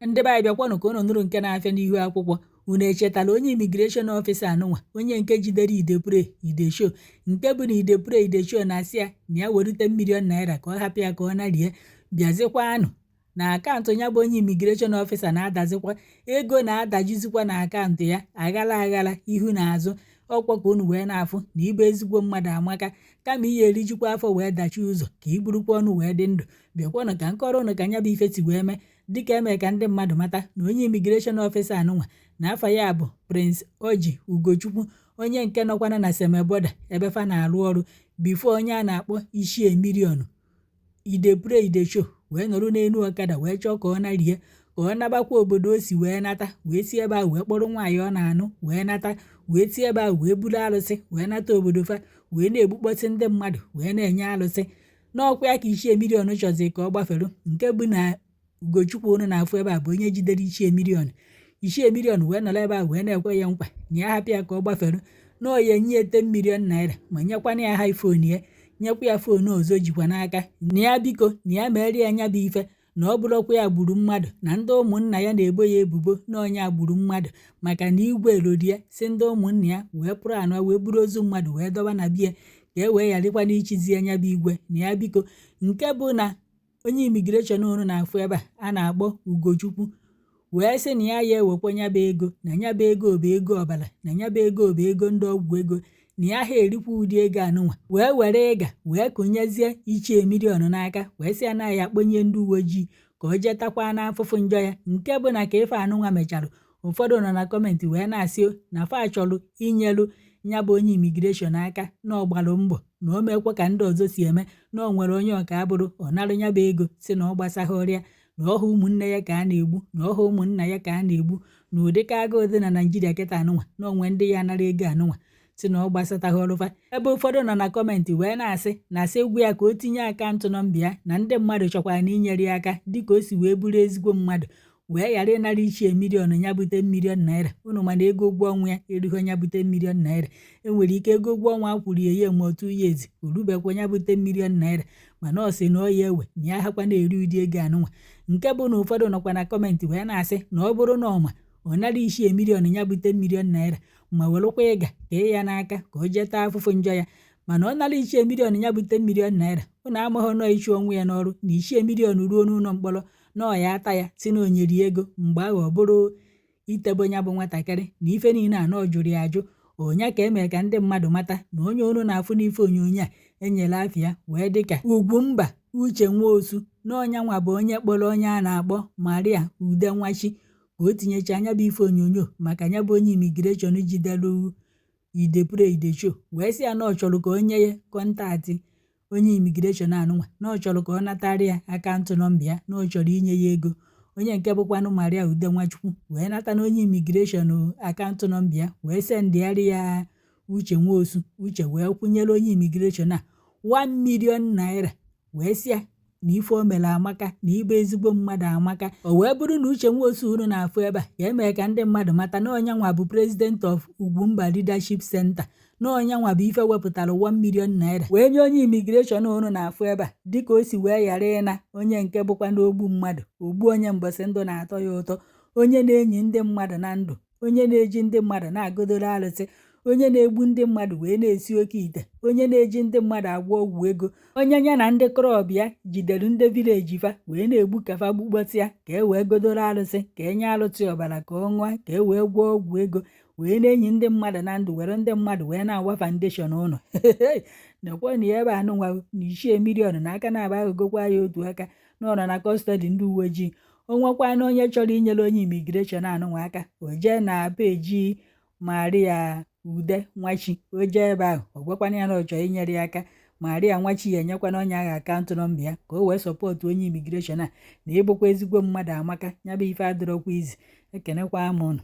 Ndị be anyị, bịakwanụ ka unu nụrụ nke na-afịa n'ihu akwụkwọ. Unu echetala onye immigration officer anụnwa, onye nke jidere I Dey Pray I Dey Show, nke bụ na I Dey Pray I Dey Show na-asị ya na ya werute million naira ka ọ hapụ ya ka ọ narie? Bịazikwanụ na akaụntụ ya bụ onye immigration officer na-adazikwa ego, na-adajuzikwa na akaụntụ ya aghala aghala, ihu na azụ. Ọkwa ka unu wee na-afụ na ịbụ ezigbo mmadụ amaka, kama ihe erijikwa afọ wee dachi ụzọ ka i burukwa ọnụ wee dị ndụ. Bịakwanụ ka nkọrọ ụnụ ka nya bụ ife si wee mee, dịka eme ka ndị mmadụ mata na onye immigration officer anụnwa na afa ya bụ Prince Oji Ugochukwu, onye nke nọkwana na Seme border ebe fa na-arụ ọrụ before onye a na-akpọ Ichie Million I Dey Pray I Dey Show wee nọrọ n'elu ọkada wee chọọ ka ọ narie, ka ọ nabakwa obodo o si wee nata, wee si ebe ahụ wee kpọrọ nwaanyị ọ na-anụ wee nata, wee si ebe ahụ wee buru arụsị wee nata obodo fa, wee na-egbukpọsị ndị mmadụ wee na-enye arụsị n'ọkwa ya ka Ichie Million chọzi ka ọ gbaferu. Nke bụ na Ugochukwu unu na-afụ ebe a bụ onye jidere Ichie Million. Ichie Million wee nọrọ ebe a wee na-ekwe ya nkwa na ya hapụ ya ka ọ gbaferu, na ọ ya enye ya 10 million naira, ma nyekwana ya iPhone ya, nyekwa ya phone ọzọ jikwa n'aka, na ya biko, na ya mere ya nya bụ ife, na ọ bụrụkwa ya gburu mmadụ, na ndị ụmụnna ya na-ebo ya ebubo na onye gburu mmadụ, maka na igwe erorie si ndị ụmụnna ya wee pụrụ anụ wee buru ozu mmadụ wee dọba na bie ka e wee gharịkwana ichizi anya bụ igwe, na ya biko. Nke bụ na onye immigration unu na-afụ ebe a a na-akpọ Ugochukwu wee sị na ya ya ewekwa nya bụ ego, na nya bụ ego bụ ego ọbara, na nya bụ ego bụ ego ndị ọgwụ ego, na ya ha erikwa ụdị ego anụnwa, wee were ịga wee kụnyezie Ichie Million n'aka, wee sị ya na ya akpọnye ndị uwe ojii ka o jee takwa n'afụfụ njọ ya. Nke bụ na ka ife anụnwa mechara, ụfọdụ nọ na comment wee na-asị na fa chọrọ inyelu ya bụ onye immigration aka, na ọ gbalụ mbọ na o mekwa ka ndị ọzọ si eme, na o nwere onye ọka abụrụ ọ narụ ya bụ ego, si na ọ gbasaghọrịa, na ọha ụmụnne ya ka a na-egbu, na ọha ụmụnna ya ka a na-egbu, na ụdịka agụụ dị na Naijiria kịta anụnwa, na onwe ndị ya nara ego anụnwa, si na ọ gbasataghọrụfa. Ebe ụfọdụ nọ na comment wee na-asị na sị gwa ya ka o tinye account number ya, na ndị mmadụ chọkwara na inyere ya aka dịka o si wee bụrụ ezigbo mmadụ wee ghara ịnara Ichie Million ya bute million naira. Unu mana ego ụgwọ ọnwa ya erighọ ya bute million naira. Enwere ike ego ụgwọ ọnwa akwụrụ ya ma otu years orubekwa ya bute million naira, mana ọ sị na ọ ya ewe na ya hakwa na-eri ụdị ego anụnwa. Nke bụ na ụfọdụ nọkwa na comment wee na-asị na ọ bụrụ na ọma ọ nara Ichie Million ya bute million naira, ma werekwa ịga kee ya n'aka ka o jee taa afụfụ njọ ya, mana ọ nara Ichie Million ya bute million naira, ụnụ amaghị nọọ ichu onwe ya n'ọrụ, na Ichie Million ruo n'ụlọ mkpọrọ na ọ ya ata ya, si na o nyere ya ego mgbe ahụ, ọ bụrụ itebo ya bụ nwatakịrị na ife niile a na ọ jụrụ ya ajụ onya. Ka emee ka ndị mmadụ mata na onye unu na-afụ n'ife onyonyo a enyere afịa wee dịka Ugwumba Uche Nwosu, na ọnya nwa bụ onye kpọrọ onye a na-akpọ Maria Ude Nwachi ka o tinyecha anya bụ ife onyonyo maka ya bụ onye immigration jidere I Dey Pray I Dey Show, wee sị ya na ọ chọrọ ka o nye ya contact onye immigration anụnwa, na ọ chọrọ ka ọ natara ya account number ya, na ọ chọrọ inye ya ego. Onye nke bụkwanụ Maria Ude Nwachukwu wee nata na onye immigration account number ya, wee sendịarị ya Uche Nwosu. Uche wee kwụnyere onye immigration a 1 million naira, wee sị ya na ife o mere amaka, na ịbụ ezigbo mmadụ amaka. O wee bụrụ na Uche Nwosu unu na-afụ ebe a, ka emee ka ndị mmadụ mata na onye nwa bụ president of Ugwumba Leadership Center, na onye nwa bụ ife wepụtara 1 million naira wee nye onye immigration unu na-afụ ebe a, dịka o si wee ghara ịna onye nke bụkwa n'ogbu mmadụ, ogbu onye mbọsị ndụ na-atọ ya ụtọ, onye na-enyi ndị mmadụ na ndụ, onye na-eji ndị mmadụ na-agọdoro arụsị, onye na-egbu ndị mmadụ wee na-esi oke ite, onye na-eji ndị mmadụ agwọ ọgwụ ego, onye ya na ndị club ya jidere ndị village fa wee na-egbu ka fa gbukpọsịa ka e wee godoro arụsị, ka enye arụsị ọbara ka ọ ṅụọ, ka e wee gwọọ ọgwụ ego, wee na-enyi ndị mmadụ na ndụ, were ndị mmadụ wee na-awa foundation ụlọ. Nekwa na ebe anụnwa na Ichie Million na aka na-aba aghụgokwa ya otu aka na ọ nọ na custody ndị uwe ojii. O nwekwana onye chọrọ inyere onye immigration anụnwa aka, o jee na page Maria Ude Nwachi. O jee ebe ahụ, ọ gwakwana ya na ọ chọrọ inyere ya aka. Maria Nwachi ya enyekwana onye ahụ account number ya ka o wee support onye immigration a, na ịbụkwa ezigbo mmadụ amaka. Ya bụ ife adịrọkwa izi. Ekenekwa m ụnụ.